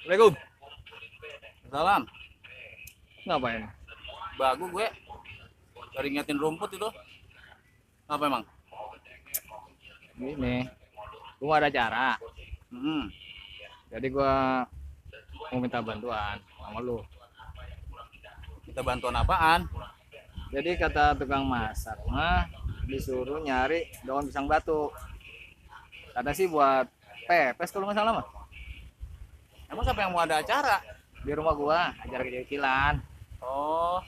Assalamualaikum. Salam. Ngapain? Bagus gue. Cari ngetin rumput itu. Apa emang? Gini, gua ada acara. Hmm. Jadi gua mau minta bantuan sama lu. Kita bantuan apaan? Jadi kata tukang masak mah disuruh nyari daun pisang batu. Kata sih buat pepes kalau nggak salah mah. Emang siapa yang mau ada acara? Di rumah gua acara kecil-kecilan. Oh,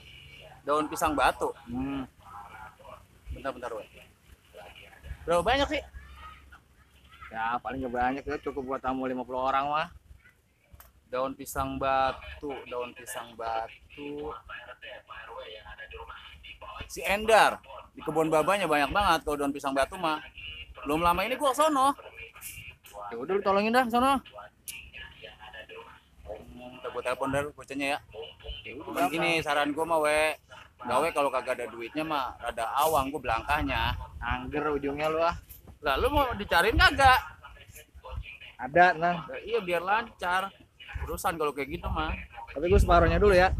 daun pisang batu. Hmm. Bentar-bentar gue. Berapa banyak sih? Ya paling nggak banyak ya, cukup buat tamu 50 orang mah. Daun pisang batu, daun pisang batu. Si Endar di kebun babanya banyak banget kalau daun pisang batu mah. Belum lama ini gua sono. Ya udah lu tolongin dah sono. Kita gua telepon dulu bocahnya ya. Ya udah Cuman gini saran gua mah gawe kalau kagak ada duitnya mah rada awang gua belangkahnya. angger ujungnya lu ah. Lah lu mau dicariin kagak? Ada nah. Ya, iya biar lancar. Urusan kalau kayak gitu mah. Tapi gua separuhnya dulu ya.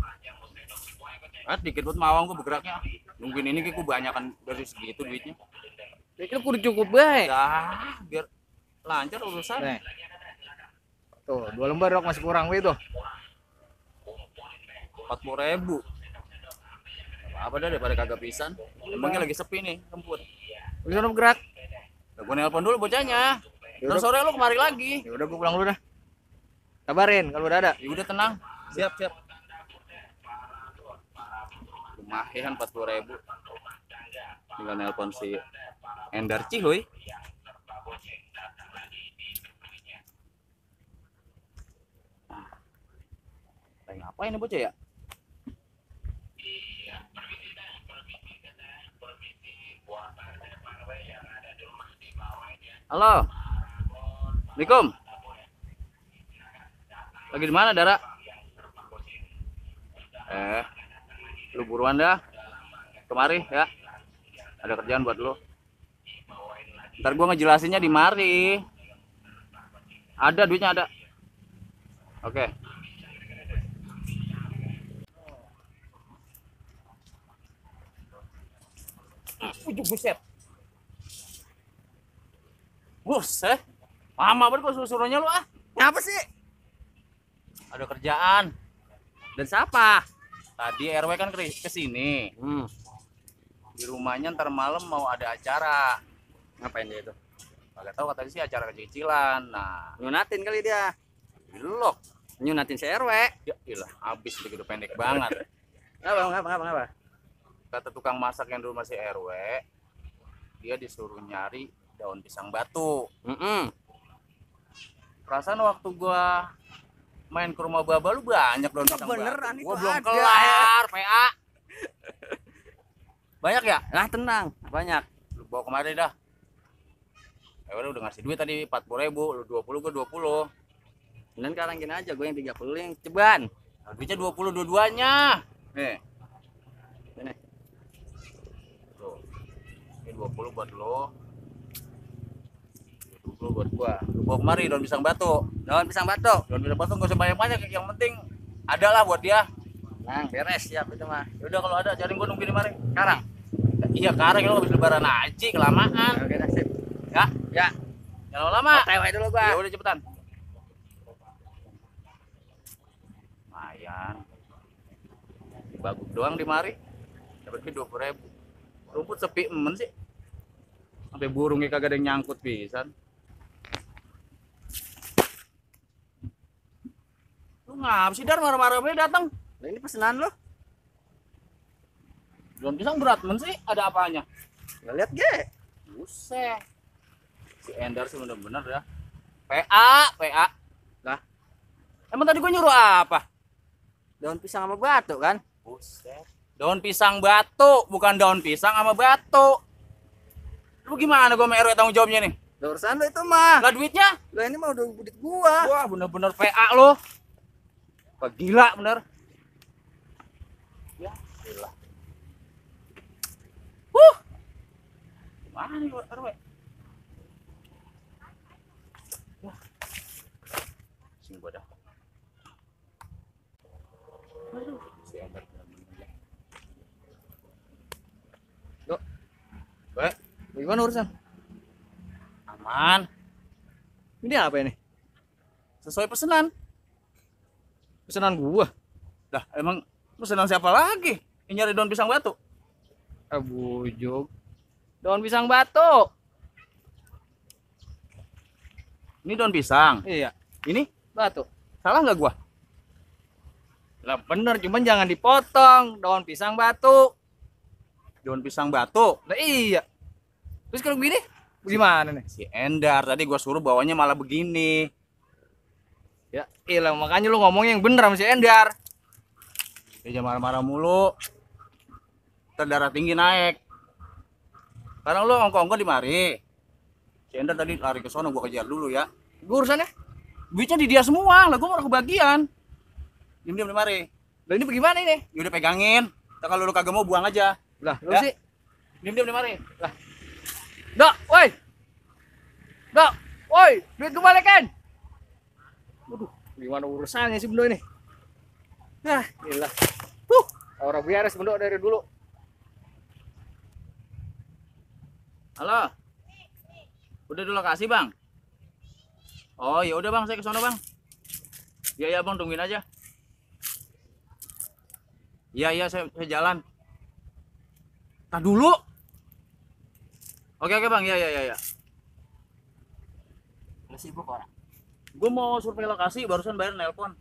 Dikit buat mawang gua bergeraknya. Mungkin ini gua banyakan dari segitu duitnya. Itu kudu cukup baik. Dah, biar lancar urusan. Nih. Tuh, 2 lembar rok masih kurang weh tuh. 40.000. Apa dah daripada kagak pisan. Emangnya lagi sepi nih rumput. Lu sono bergerak. Nah, gua nelpon dulu bocahnya. Yaudah. Terus sore lu kemari lagi. Ya udah gua pulang dulu dah. Kabarin kalau udah ada. Ya udah tenang. Siap, siap. Lumayan 40.000. Tinggal nelpon si Endar Cihoy. Lagi ngapain nih bocah ya? Halo. Assalamualaikum. Lagi di mana, Dara? Lu buruan dah. Kemari ya. Ada kerjaan buat lu. Ntar gua ngejelasinnya di mari. Ada duitnya ada. Oke. Ujuk buset. Buset. Lama banget gua suruh-suruhnya lu ah. Ngapa sih? Ada kerjaan. Dan siapa? Tadi RW kan ke sini. Di rumahnya ntar malam mau ada acara. Ngapain dia itu? Kagak tahu katanya sih acara kecil-kecilan. Nah, Nyunatin kali dia. belok. Nyunatin si RW. Ya ilah, habis begitu pendek banget. Ngapa? Kata tukang masak yang di rumah si RW, dia disuruh nyari daun pisang batu. Perasaan waktu gua main ke rumah Baba lu banyak daun pisang beneran batu. itu Gua belum ada. kelar, PA. Banyak ya? Nah tenang, banyak. Lu bawa kemari dah. Ya udah ngasih duit tadi 40.000, lu 20, gua 20. Dan sekarang gini aja, gue yang 30 yang ceban. Nah, duitnya 20 dua-duanya. Nih. Ini. Tuh. Ini 20 buat lo. 20 buat gua. Lu bawa kemari daun pisang batu. Daun pisang batu. Daun pisang batu gak usah banyak-banyak, yang penting ada lah buat dia. Nah, beres siap itu mah. Ya udah kalau ada cari gua nungguin di mari. Sekarang. Iya, kareng lu habis lebaran aja kelamaan. Oke, dah sip. Ya, Ya, jangan lama. OTW dulu Ya gua. udah cepetan. Lumayan. Bagus doang di mari. Dapat 20.000. Rumput sepi emen sih. Sampai burungnya kagak ada yang nyangkut pisan. Lu ngapa sih Dar marah-marah datang? Nah, ini pesanan lo. Daun pisang berat men sih, ada apanya? Nggak lihat ge. Buset. Si Endar sih bener-bener ya. PA. Lah, Emang tadi gua nyuruh apa? daun pisang sama batu kan? Buset. Daun pisang batu, bukan daun pisang sama batu. Lu gimana gua sama RW tanggung jawabnya nih? Urusan lo itu mah. Lah duitnya? Lah ini mah udah budit gua. Wah, bener-bener PA lo. Wah, gila bener. Ya, gila. Mana nih RW? Wah. Sini gua dah. Si Endar bener-bener. Dok, Baik, gimana urusan? aman. Ini apa ini? Sesuai pesanan. Pesanan gua. Dah, emang pesanan siapa lagi? Yang nyari daun pisang batu? Bujuk. Daun pisang batu. Ini daun pisang. Iya, Ini batu. salah nggak gua? Lah bener, cuman jangan dipotong. Daun pisang batu. Daun pisang batu. Lah iya. Terus kalau begini, gimana nih? Si Endar tadi gua suruh bawanya malah begini. Ya, ilah makanya lu ngomong yang bener sama si Endar. Dia jangan marah-marah mulu. Ntar darah tinggi naik. Sekarang lu ongko-ongko di mari. Si Endar tadi lari ke sono, gua kejar dulu ya. Gua urusannya. Duitnya di dia semua, lah gua mau kebagian. Diam-diam di mari. Lah ini bagaimana ini? Ya udah pegangin. Ntar kalau lu kagak mau buang aja. Lah, lu Ya. sih. Diam-diam di mari. Lah. Dok, woi. Dok, woi, duit gue balikin. Waduh, gimana urusannya sih bendo ini? Nah, gila. Orang beres bendo dari dulu. Halo. Udah di lokasi, Bang? Oh, ya udah, Bang, saya ke sono, Bang. Iya, ya, Bang, tungguin aja. Iya, saya jalan. Tah dulu. Oke, Bang. Iya. Lu sibuk orang. Gue mau survei lokasi, barusan bayar nelpon.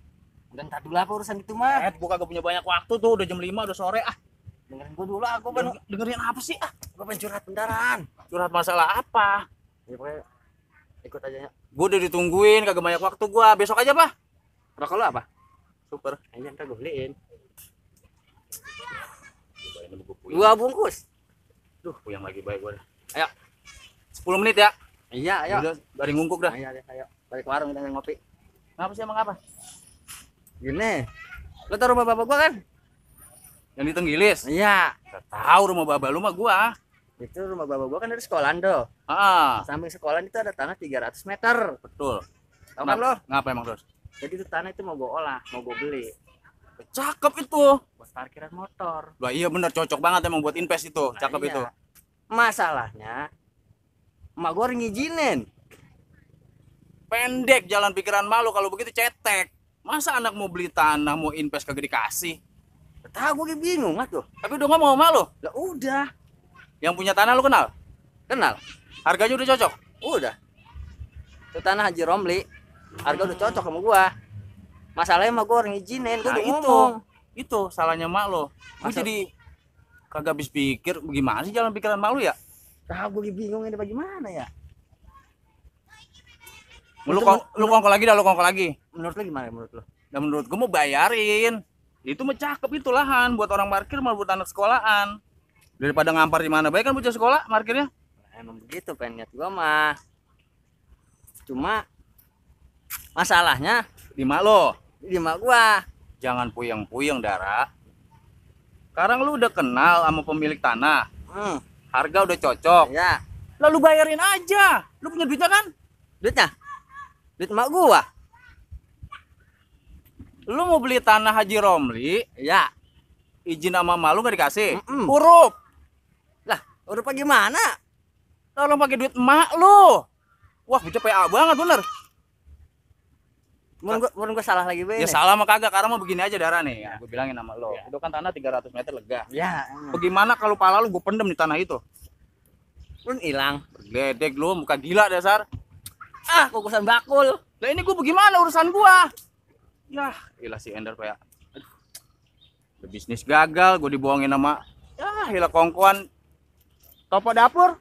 Udah ntar dulu apa urusan itu mah. Gue kagak punya banyak waktu tuh, udah jam 5, udah sore. Dengerin gua dulu, aku kan Dengerin apa sih? gua pengen curhat bentaran. Curhat masalah apa? Ya pokoknya ikut aja ya. Gue udah ditungguin, kagak banyak waktu gue. Besok aja, Pak. Rokok lu apa? Super. Ayo ntar gua beliin. Gua 2 bungkus. Duh, puyeng lagi baik gue dah. Ayo. 10 menit ya. Iya, ayo. Udah, dari ngungkuk dah. Ayo. Balik ke warung kita ngopi. Kenapa sih emang apa? Gini. Lu tau rumah bapak gua kan? Yang di Tenggilis? Iya. Gak tahu rumah baba lu mah gua. Itu rumah bapak gua kan dari sekolahan tuh. Samping sekolahan itu ada tanah 300 meter. Betul. Tahu kan lo? Ngapa emang terus? Jadi itu tanah itu mau gua olah, mau gua beli Cakep itu. buat parkiran motor. Wah iya bener, cocok banget emang buat invest itu. Nah, Cakep iya. itu. Masalahnya emak gua ngizinin. Pendek jalan pikiran malu kalau begitu cetek. Masa anak mau beli tanah, mau invest kagak dikasih? Tahu gua bingung tuh. Tapi udah ngomong sama lu. Lah udah, Yang punya tanah lu kenal? kenal. Harganya udah cocok? Udah. Itu tanah Haji Romli. Harga udah cocok sama gua. Masalahnya mah gua orang ngizinin, gua Nah, udah itu. ngomong. Itu salahnya mak lo. Gua Masa- jadi kagak habis pikir gimana sih jalan pikiran mak lu ya? Tahu gua bingung ini bagaimana ya? Lu kongko lagi dah, lu kongko lagi. Menurut lu gimana menurut lu? Dan menurut gua mau bayarin. Itu mah cakep itu lahan buat orang parkir malah buat anak sekolahan. Daripada ngampar di mana baik kan bocah sekolah parkirnya. Nah, emang begitu pengen niat gua mah. Cuma masalahnya Di mak lo. di mak gua. Jangan puyeng-puyeng, Dara. Sekarang lu udah kenal sama pemilik tanah. Harga udah cocok. Ya, Lalu bayarin aja. Lu punya duitnya kan? duitnya. Duit mak gua. Lu mau beli tanah Haji Romli, Ya. izin sama mak lu gak dikasih. Mm-mm. Huruf. Lah, udah apa gimana? Tolong pakai duit emak lu. Wah, bocah PA banget bener. Menurut gua salah lagi be. Ya salah mah kagak, karena mau begini aja Dara nih. Ya, gue bilangin sama lo. Itu kan tanah 300 meter lega. Ya, Bagaimana kalau pala lu gue pendem di tanah itu? pun hilang. Bergledek lu, muka gila dasar. Ah, kukusan bakul. Lah ini gue bagaimana urusan gua? Yah, ilah si Ender PA. Udah bisnis gagal, gue dibohongin sama ya ilah kongkoan toko dapur.